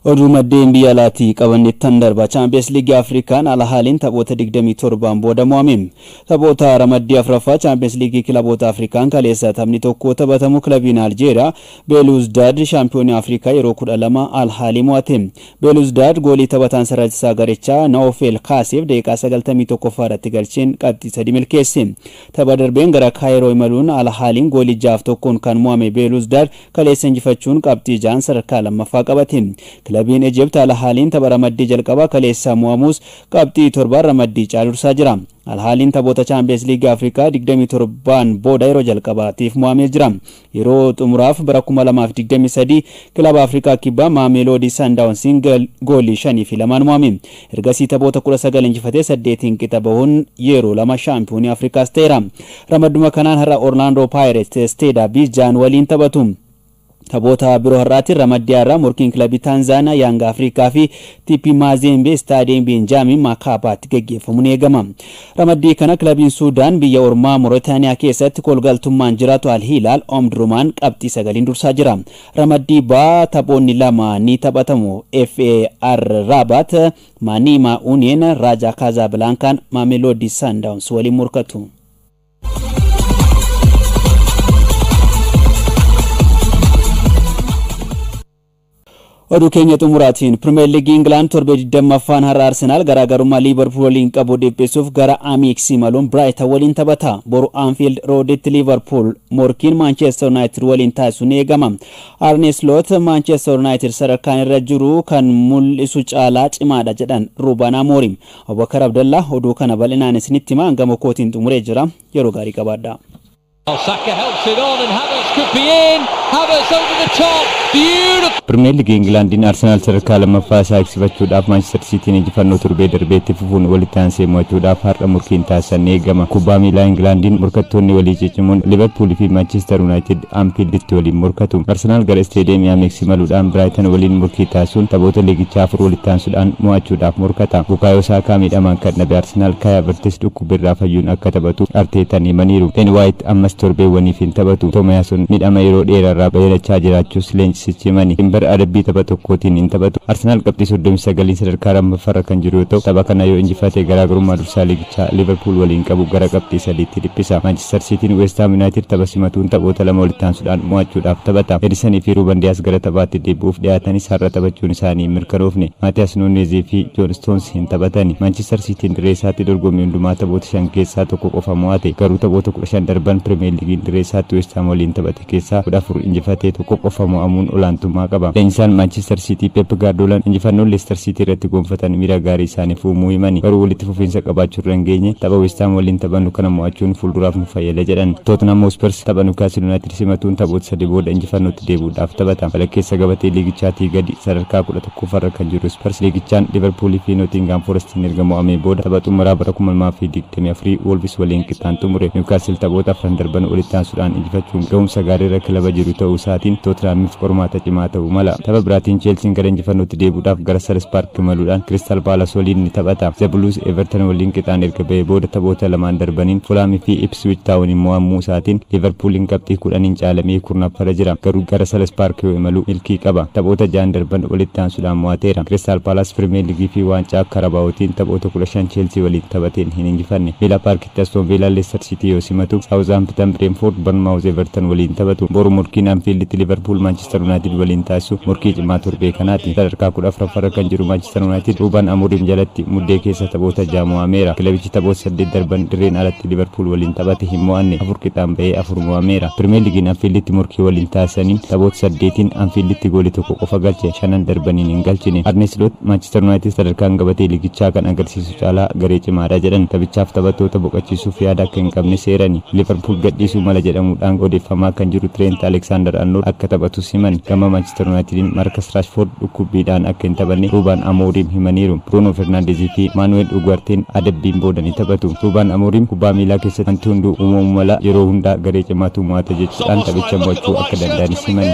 Oduu maddeen biyya alaatii qabannettan darba. Chaampiyeens Liigii Afrikaan Alhaaliin taphoota 27 booda mo'ame. Taphoota ramaddii afuraffaa Chaampiyeens Liigii kilaboota Afrikaan kaleessa taphni tokko taphatamu kilabiin Aljeeriyaa Beeluzdaad shaampiyoonii Afrikaa yeroo 12 Alhaalii mo'ate. Beeluzdaad goolii taphataan sararsiisaa garichaa Naofel Kaaseef daqiiqaa 91ffaa irratti galcheen qabxii 3 milkeesse. Tapha darbeen gara Kaayiroo imaluun Alhaaliin goolii 6-1 kan mo'ame Beeluzdaad kaleessa injifachuun qabxii 6 sadarkaa lammaffaa qabate. Kilabiin Ejipt Alhaaliin tapha ramaddii jalqabaa kaleessa mo'amus qabxii 7 ramaddii caalursaa jira. Alhaaliin taphoota Chaampiyeens Liigii Afrikaa 27 booda yeroo jalqabaatiif mo'amee jira. Yeroo xumuraaf bara 2023 kilaba Afrikaa Kibbaa Maameloodii Sandaawunsiin goolii 5-2 mo'ame. Ergasii taphoota 19 injifatee 8 qixa bahuun yeroo 2 shaampiyoonii Afrikaas ta'eera. Ramadduma kanaan har'a Orlaandoo Pirates Stade Abidjan waliin taphatu. Taphoota biroo har'aatiin ramaddii har'aa morkiin kilabii Taanzaaniyaa Yaanga Afrikaa fi TP Maazembe Istaadiyeem Beenjaamin Maakaabaatti gaggeeffamuun eegama. Ramaddii kana kilabiin Suudaan biyya ormaa Mooritaaniyaa keessatti kolgaltummaan jiraatu Al Hilaal Omdurmaan qabxii 9 dursaa jira. Ramaddii baa taphoonni 2 ni taphatamu. FAR Rabat, Maniima Union, Raja Casablanca, Mamelodi Sundowns waliin morkatu. Oduu keenya xumuraatiin Pirimeer Liigii Ingilaand torbee 20ffaan har'a Arsenaal garaagarummaa Liivarpuul waliin qabu dhiphisuuf gara Ameeks imaluun Biraaytan waliin taphata. Boru Anfiild Rooditti Liivarpuul morkiin Maanchestar Yuunaayitid waliin taasisu ni eegama. Arne Sloot Maanchestar Yuunaayitid sadarkaan irra jiru kan mul'isu caalaa cimaadha jedhan Ruuban Amoorim. Abubakar Abdallaa oduu kana bal'inaan isinitti hima, hangama kootiin xumuree jira. Yeroo gaarii qabaadha. Saka helps it on and Havertz could be in. Havertz over the top. Beautiful. Pirimeer Liigii Ingilaandiin Arsenaal sadarkaa lammaffaa isaa eegsifachuudhaaf Maanchister Siitiin injifannoo torbee darbeetti fufuun walitti aansee mo'achuudhaaf har'a murkiin taasisan eegama. Kubbaa miilaa Ingilaandiin morkattoonni walii ciccimuun Liverpool fi Maanchister Yuunaayitid Anfiilditti waliin morkatu. Arsenaal gara isteediyeemii Ameeks imaluudhaan Biraaytan waliin murkii taasisuun taphoota liigichaa 4 walitti aansuudhaan mo'achuudhaaf morkata. Bukaayoo Saakaa miidhamaan kan dhabe Arsenaal Kai Havertz dhukkubirraa fayyuun akka taphatu Arteetaan himaniiru. Ben White ammas torbeewwaniif hin taphatu. Toomiyaasun miidhama yeroo dheeraarraa bayyalachaa jiraachuus leenjisichi himani. Timber adabbii tapha tokkootiin hin taphatu. Arsenaal qabxii 39 sadarkaa lammaffaarra kan jiru yoo ta'u, tapha kana yoo injifate garaagarummaa dursaa liigichaa Liverpool waliin qabu gara qabxii 3tti dhiphisa. Manchester Cityin West Ham United tapha simatuun taphoota 2 walitti aansuudhaan mo'achuudhaaf taphata. Edisanii fi Ruben Dias gara taphaatti deebi'uuf dhiyaatanis har'a taphachuun isaanii hin mirkanoofne. Maatiyaas Nuunezii fi John Stones hin taphatani. Manchester Cityin dirree isaatti dorgommii hundumaa taphoota 5 keessaa 1 qofa mo'ate. Garuu taphoota 15 darban Pirimeer Liigiin dirree isaatti West Ham waliin taphate keessaa 14 injifatee 1 qofa mo'amuun olaantummaa qaba. Leenjisaan Manchester City Pep Guardiolaan injifannoon Leicester City irratti gonfatan miira gaarii isaaniif uumuu himani. Garuu walitti fufiinsa qabaachuu irra hin geenye, tapha West Ham waliin taphannu kana mo'achuun fuulduraaf nu fayyada jedhan. Tottenham Hotspurs tapha Newcastle United simatuun taphoota 3 booda injifannootti deebi'uudhaaf taphata. Walakkeessa gabatee liigichaatii gadi sadarkaa 11ffaarra kan jiru Spurs liigichaan Liverpool fi Nottingham Forestiin erga mo'amee booda tapha xumuraa bara 2024 Wolves waliin qixxaan xumure. Newcastle taphoota 4 darban walitti aansuudhaan injifachuun ga'umsa gaariirra kilaba jiru ta'uu isaatiin Tottenhamiif qormaata cimaa ta'uu mala. Tapha biraatiin Chelsean gara injifannootti deebi'uudhaaf gara Selhurst Park imaluudhaan Crystal Palace waliin ni taphata. The Blues Everton waliin qixaan erga ba'ee booda taphoota 2 darbaniin Fulham fi Ipswich Town mo'amuu isaatiin Liverpoolin qabxii 10 caalamee 10ffaarra jira. Garuu gara Selhurst Park yoo imalu milkii qaba. Taphoota 6 darban walitti aansuudhaan mo'ateera. Crystal Palace Premier League fi waancaa Karabaa'ootiin taphoota 15 Chelsea waliin taphateen hin injifanne. Villa Parkitti Aston Villa Leicester City yoo simatu, Southampton Brentford Bournemouth Everton waliin taphatu. Boru morkiin Anfielditti Liverpool Manchester United waliin taasisu morkii cimaa torbee kanaati. Sadarkaa 14ffaarra kan jiru Manchester United Ruben Amorim jalatti muddee keessa taphoota 6 mo'ameera. Kilabichi taphoota 8 darban dirreen alatti Liverpool waliin taphate hin mo'anne. 4 qixaan ba'ee 4 mo'ameera. Premier Leaguein Anfielditti morkii waliin taasisaniin taphoota 8 Anfielditti goolii 1 qofa galche, 5 darbaniin hin galchine. Arne Slot Manchester United sadarkaan gabatee liigichaa kan agarsiisu caalaa garee cimaadha jedhan. Taphichaaf taphattoota boqochiisuuf yaada akka hin qabne seerani. Liverpool gadhiisuu mala jedhamuudhaan odeeffamaa kan jiru Trent Alexander-Arnold akka taphatus himan. Gama Manchester Unitediin Marcus Rashford dhukkubbiidhaan akka hin taphanne Ruben Amorim himaniiru. Bruno Fernandes fi Manuel Ugarteen adabbiin booda ni taphatu. Ruben Amorim kubbaa miilaa keessatti wanti hunduu uumamuu mala, yeroo hundaa garee cimaatu mo'ata jechuudhaan taphicha mo'achuu akka danda'anis himani.